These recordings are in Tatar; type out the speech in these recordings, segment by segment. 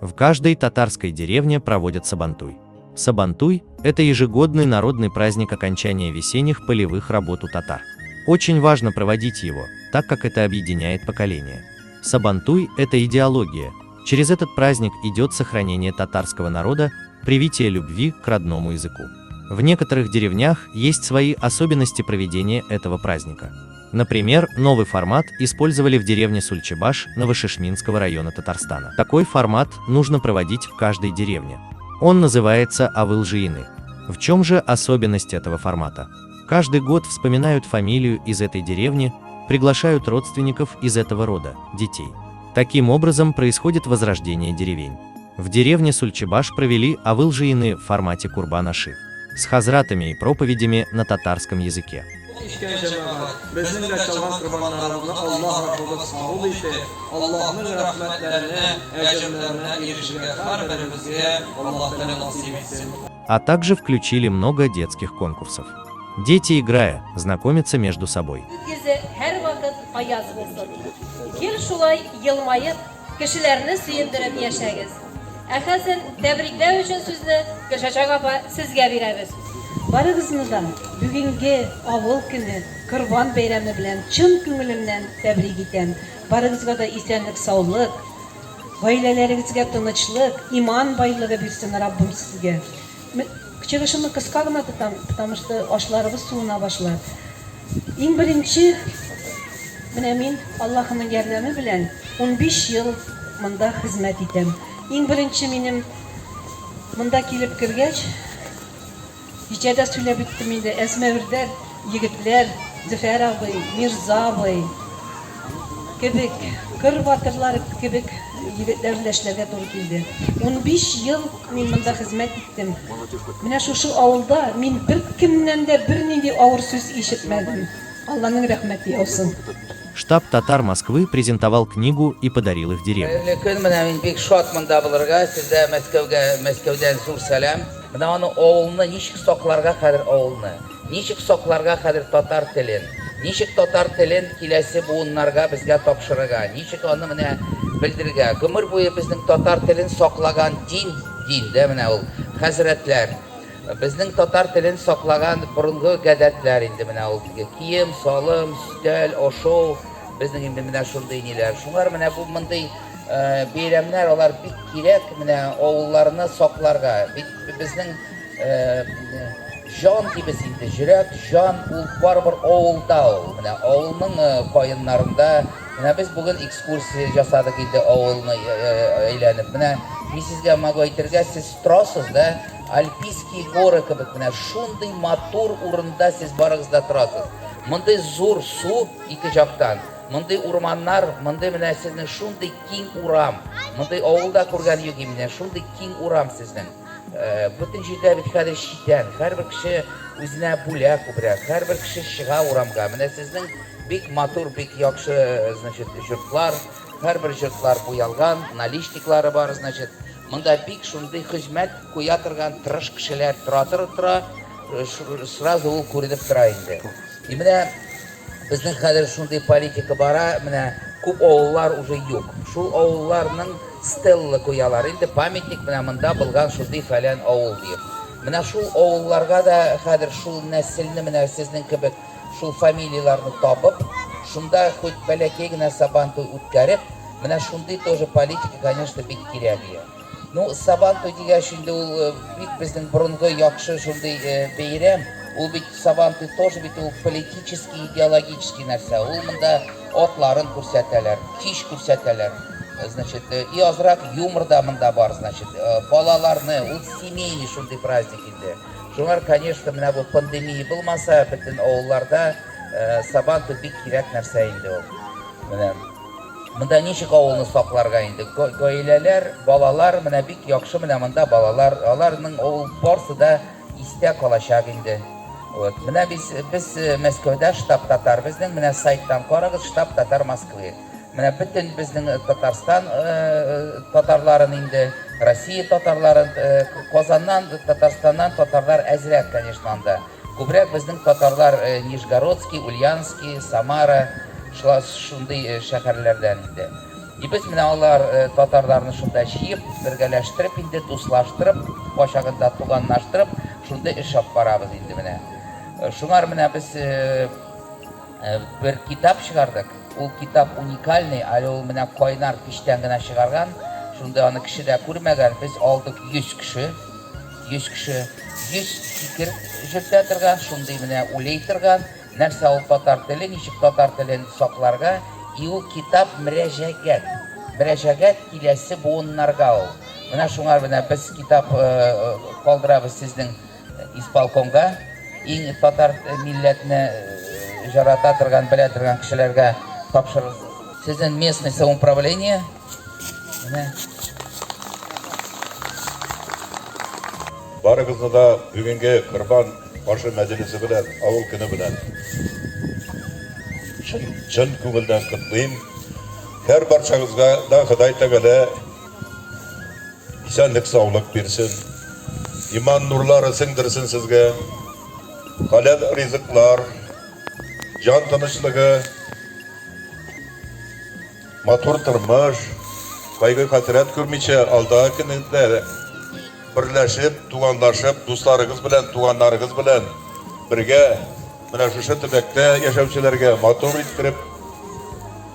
В каждой татарской деревне проводят Сабантуй. Сабантуй – это ежегодный народный праздник окончания весенних полевых работ у татар. Очень важно проводить его, так как это объединяет поколения. Сабантуй – это идеология. Через этот праздник идет сохранение татарского народа, привитие любви к родному языку. В некоторых деревнях есть свои особенности проведения этого праздника. Например, новый формат использовали в деревне Сульчебаш Новошешминского района Татарстана. Такой формат нужно проводить в каждой деревне. Он называется Авыл-Жиины. В чем же особенность этого формата? Каждый год вспоминают фамилию из этой деревни, приглашают родственников из этого рода, детей. Таким образом происходит возрождение деревень. В деревне Сульчебаш провели Авыл-Жиины в формате Курбан-Аши с хазратами и проповедями на татарском языке. Иткән җәмәгать, безнең дә чалган корбаннарыбызны Аллаһ Раббыбыз кабул итеп, Аллаһның рәхмәтләренә, әҗерләренә ирешергә һәрберебезгә Аллаһ Тәгалә насыйп итсен. А также включили много детских конкурсов. Дети, играя, знакомятся между собой. Күк йөзе һәрвакыт аяз булсын. Гел шулай елмаеп, кешеләрне сөендереп яшәгез. Ә хәзер тәбрикләү өчен сүзне Гөлчәчәк апа сезгә бирәбез. Барыгызны да бүгенге авыл көне, Корбан бәйрәме белән чын күңелемнән тәбрик итәм. Барыгызга да исәнлек-саулык, гаиләләрегезгә тынычлык, иман байлыгы бирсен Раббым сезгә. Чыгышымны кыска гына тотам, потому что ашларыбыз суына башлар. Иң беренче, менә мин Аллаһының ярдәме белән 15 ел монда хезмәт итәм. Иң беренче минем монда килеп кергәч, кичә дә сөйләп үттем инде, әзмәвердәр егетләр, Зөфәр абый, Мирза абый кебек, кыр батырлары кебек егетләр белән эшләргә туры килде. 15 ел мин монда хезмәт иттем. Менә шушы авылда мин беркемнән дә бернинди авыр сүз ишетмәдем. Алланың рәхмәте яусын. Штаб татар Москвы презентовал книгу и подарил их деревне. Хәерле көн, менә мин бик шат монда булырга, сездә Мәскәүгә, Мәскәүдән зур сәлам. Менә аны авылны ничек сакларга хәзер авылны, ничек сакларга хәзер татар телен, ничек татар телен киләсе буыннарга безгә тапшырырга, ничек аны менә белдерергә. Гомер буе безнең татар телен саклаган дин, дин дә менә ул хәзрәтләр. Безнең татар телен саклаган борынгы гадәтләр инде менә ул теге кием, салым, өстәл, ашау, безнең инде менә шундый ниләр. Шуңар менә бу мондый бәйрәмнәр алар бик кирәк менә авылларны сакларга. Бит безнең җан дибез инде, җөрәк, җан ул барыбер авылда ул. Менә авылның каеннарында менә без бүген экскурсия ясадык инде авылны әйләнеп. Менә мин сезгә могу әйтергә, сез торасыз да, Альпийские горы кебек менә шундый матур урында сез барыгыз да торасыз. Мондый зур су ике жактан, мондый урманнар, мондый менә сезнең шундый киң урам. Мондый авылда күргән юк менә шундый киң урам сезнең. Э, бөтен җирдә бит хәзер читән, һәрбер кеше үзенә бүлә күбрәк, һәрбер кеше чыга урамга. Менә сезнең бик матур, бик яхшы, э, значит, йортлар, һәрбер йортлар буялган, наличниклары бар, значит. Монда бик шундый хезмәт куя торган тырыш кешеләр тора тора тора, сразу ул күренеп тора инде. И менә безнең хәзер шундый политика бара, менә күп авыллар уже юк. Шул авылларның стелла куялар. Инде памятник менә монда булган шундый фәлән авыл диеп. Менә шул авылларга да хәзер шул нәселне менә сезнең кебек шул фамилияләрне табып, шунда хоть бәләкәй генә сабантуй үткәреп, менә шундый тоже политика, конечно, бик кирәк иде. Ну, Сабантуй дигәч инде ул э, бик безнең борынгы яхшы шундый э, бәйрәм. Ул бит Сабантуй тоже бит ул политический, идеологический нәрсә. Ул монда атларын күрсәтәләр, кич күрсәтәләр. Э, значит, и азрак юмор да монда бар, значит, балаларны, ул семейный шундый праздник инде. Шуңар, конечно, менә бу пандемия булмаса, бөтен авылларда Сабантуй бик кирәк нәрсә инде ул. Менә монда ничек авылны сакларга инде? Гаиләләр, балалар, менә бик яхшы менә монда балалар, аларның авыл барсы да истә калачак инде. Вот. Менә без, без э, Мәскәүдә штаб татар безнең, менә сайттан карагыз, штаб татар Москвы. Менә бөтен безнең э, Татарстан э, татарларын инде, Россия татарларын, Казаннан, Татарстаннан татарлар әзрәк, конечно, анда. Күбрәк безнең татарлар Нижегородский, Ульяновский, Самара, шундый шәһәрләрдән инде. И без менә алар татарларны шунда җыеп, бергәләштереп инде, дуслаштырып, кайчагында туганлаштырып, шундый эш алып барабыз инде менә. Шуңар менә без бер китап чыгардык. Ул китап уникальный, әле ул менә кайнар пичтән генә чыгарган. Шунда аны кеше дә күрмәгән. Без алдык 100 кеше. 100 кеше 100 фикер җөртә торган, шундый менә уйлый торган. Нәрсә ул татар теле, ничек татар телен сакларга, и ул китап мөрәҗәгать. Мөрәҗәгать киләсе буыннарга ул. Менә шуңар менә без китап калдырабыз сезнең исполкомга. Иң татар милләтне жарата торган, белә торган кешеләргә тапшырырсыз. Сезнең местный самоуправление. Менә. Барыгызны да бүгенге Корбан Ашы мәҗлесе белән, авыл көне белән чын, чын күңелдән котлыйм. Һәр барчагызга да Ходай Тәгалә исәнлек, саулык бирсен. Иман нурлары сеңдерсен сезгә. Хәләл ризыклар, җан тынычлыгы, матур тормыш, кайгы-хәсрәт күрмичә алдагы көнендә берләшеп, туганлашып, дусларыгыз белән, туганнарыгыз белән бергә менә шушы төбәктә яшәүчеләргә матур иттереп,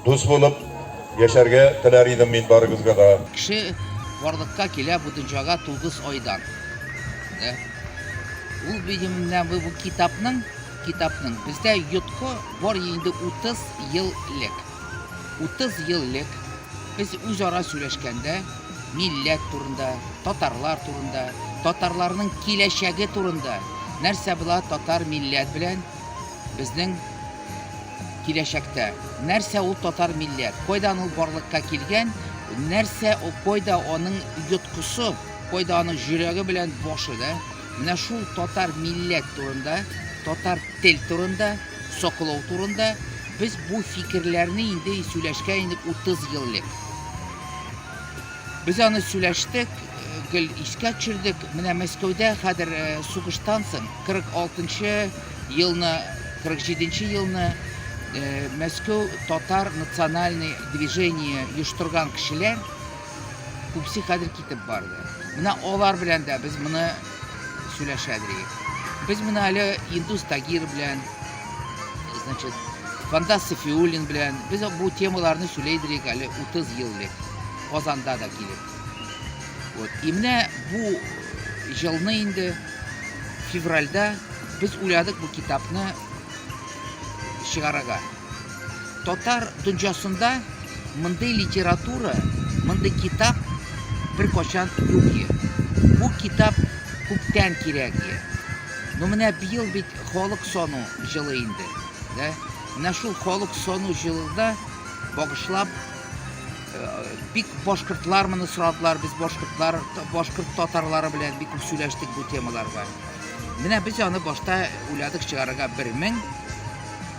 дус булып яшәргә теләр идем мин барыгызга да. Кеше барлыкка килә бу дөньяга 9 айдан. Да. Ул видимо менә бу китапның, китапның бездә йоткы бар инде 30 ел элек. 30 ел элек без үзара сөйләшкәндә милләт турында, татарлар турында, татарларның киләчәге турында, нәрсә була татар милләт белән безнең киләчәктә, нәрсә ул татар милләт, кайдан ул барлыкка килгән, нәрсә, кайда аның йоткысы, кайда аның йөрәге белән башы, да? Менә шул татар милләт турында, татар тел турында, саклау турында без бу фикерләрне инде сөйләшкән идек 30 ел элек. Без аны сөйләштек, гел искә төшердек. Менә Мәскәүдә хәзер сугыштан соң 46 елны, 47 елны Мәскәү татар национальный движение оештырган кешеләр күбесе хәзер китеп барды. Менә алар белән дә без моны сөйләшәдер идек. Без моны әле Индус Тагир белән, значит, Фандас Софиуллин белән без бу темаларны сөйләйдер идек әле 30 ел элек. Казанда да килеп. Вот. И менә бу елны инде февральдә без уйладык бу китапны чыгарырга. Татар дөньясында мондый литература, мондый китап беркайчан юк иде. Бу китап күптән кирәк иде. Но менә быел бит халык сану җылы инде, да? Менә шул халык сану җылында багышлап бик башкортлар моны сорадылар, без башкортлар, башкорт татарлары белән бик күп сөйләштек бу темаларга. Менә без аны башта уйладык чыгарырга 1000,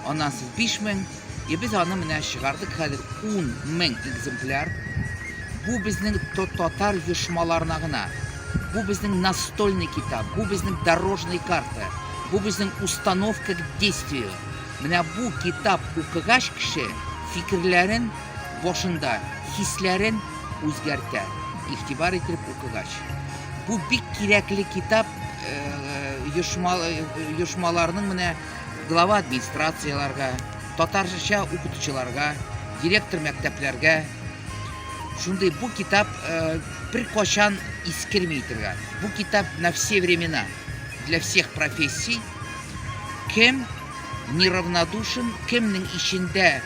аннан соң 5000, и без аны менә чыгардык хәзер 10 000 экземпляр. Бу безнең татар оешмаларына гына. Бу безнең настольный китап, бу безнең дорожный карта, бу безнең установка к действию. Менә бу китап укыгач кеше фикерләрен башында, хисләрен үзгәртә. Игътибар итеп укыгач. Бу бик кирәкле китап оешмаларның менә глава администрацияләргә, татарча укытучыларга, директор мәктәпләргә. Шундый бу китап бер кайчан искерми торган. Бу китап на все времена, для всех профессий. Кем неравнодушен, кемнең эчендә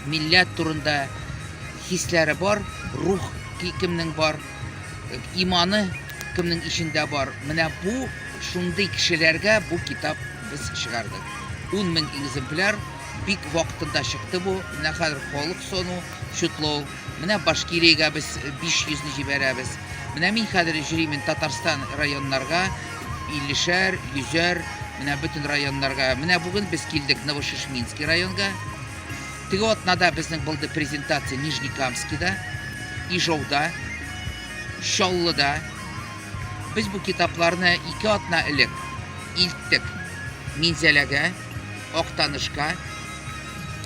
милләт турында хисләре бар, рух кемнең бар, иманы кемнең эчендә бар. Менә бу шундый кешеләргә бу китап без чыгардык. 10 мең экземпляр бик вакытында чыкты бу. Менә хәзер халык сану, чутлау. Менә Башкириягә без 500-не җибәрәбез. Менә мин хәзер йөримен Татарстан районнарга, 50-шәр, 100-әр, менә бөтен районнарга. Менә бүген без килдек Новошишминский районга. Теге атнада безнең булды презентация Нижнекамскида, Ижауда, Чаллыда. Без бу китапларны 2 атна элек илттек Минзәләгә, Актанышка.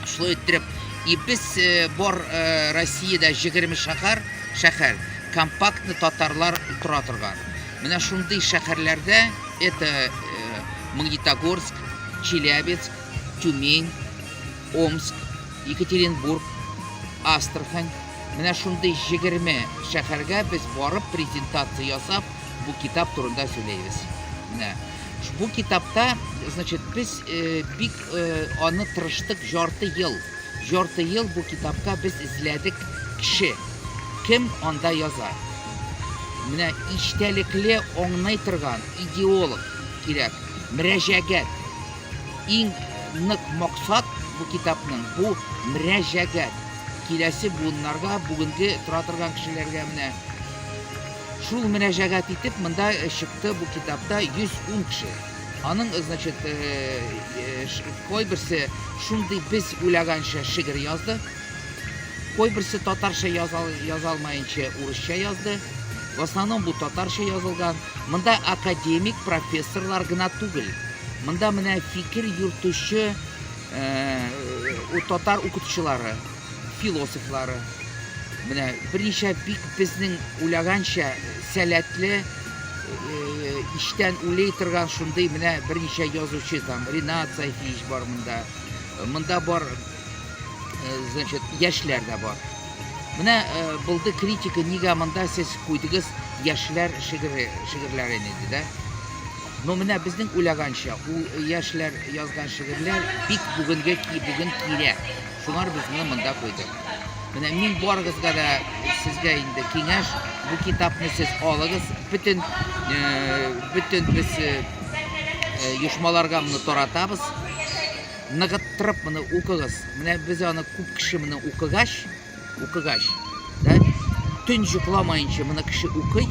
Шулай иттереп, И без бар Россиядә 20 шәһәр, шәһәр компактны татарлар тора торган. Менә шундый шәһәрләрдә это Магнитогорск, Челябинск, Тюмень, Омск, Екатеринбург, Астрахань. Менә шундый 20 шәһәргә без барып презентация ясап, бу китап турында сөйләйбез. Менә бу китапта, значит, без бик аны тырыштык жарты ел. Жарты ел бу китапка без эзләдек кеше. Кем анда яза? Менә иштәлекле аңлый торган идеолог кирәк. Мөрәҗәгать. Иң нык максат бу китапның бу мөрәҗәгать. Киләсе буыннарга, бүгенге тора торган кешеләргә менә шул мөрәҗәгать итеп монда чыкты бу китапта 110 кеше. Аның, значит, кайберсе шундый без уйлаганча шигырь язды. Кайберсе татарча яза, яза алмаенча урысча язды. В основном бу татарча язылган. Монда академик, профессорлар гына түгел. Монда менә фикер йөртүче татар укытучылары, философлары. Менә берничә бик безнең уйлаганча сәләтле, иштән уйлый торган шундый менә берничә язучы там Ринат Сайфиевич бар монда. Монда бар, значит, яшьләр дә бар. Менә булды критика, нигә монда сез куйдыгыз яшьләр шигыре, шигырьләрен иде, да? Но менә безнең уйлаганча, ул яшьләр язган шигырьләр бик бүгенге бүген кирәк. Шуңар без моны монда куйдык. Менә мин барыгызга да сезгә инде киңәш, бу китапны сез алыгыз, бөтен бөтен без оешмаларга моны таратабыз. Ныгыттырып моны укыгыз. Менә без аны күп кеше моны укыгач, укыгач, да, төн йокламаенча моны кеше укый,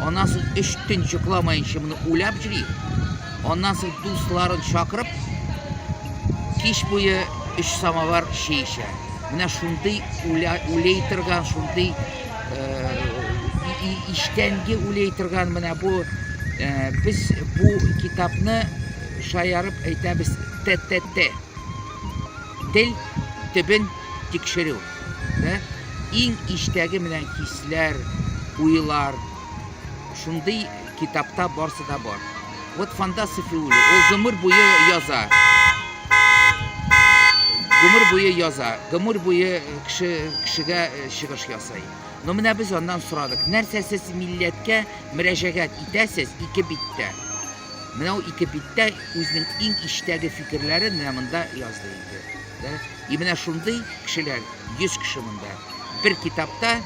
аннан соң өч төн йокламаенча моны уйлап йөри, аннан соң дусларын чакырып, кич буе өч самовар чәй эчә. Менә шундый уйлый торган, шундый иштәнге уйлый торган менә бу без бу китапны шаярып әйтәбез ТТТ. Тел төбен тикшерү. Да? Иң иштәге менә хисләр, уйлар, шундый китапта барсы да бар. Вот Фанда Сафиуллин, ул гомер буе яза. Гомер буе яза, гомер буе кеше кешегә чыгыш ясый. Но менә без аннан сорадык, нәрсә сез милләткә мөрәҗәгать итәсез ике биттә? Менә ул ике биттә үзенең иң иштәге фикерләрен менә монда язды инде. Да? И менә шундый кешеләр, 100 кеше монда. Бер китапта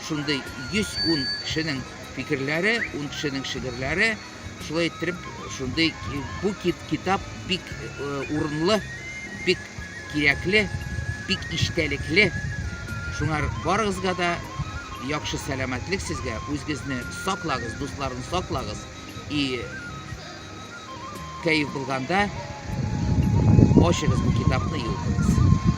шундый 110 кешенең фикерләре, 10 кешенең шигырьләре, шулай иттереп, шундый бу китап бик урынлы, бик кирәкле, бик иштәлекле. Шуңар барыгызга да яхшы сәламәтлек сезгә, үзегезне саклагыз, дусларны саклагыз. И кәеф булганда ачыгыз бу китапны и укыгыз.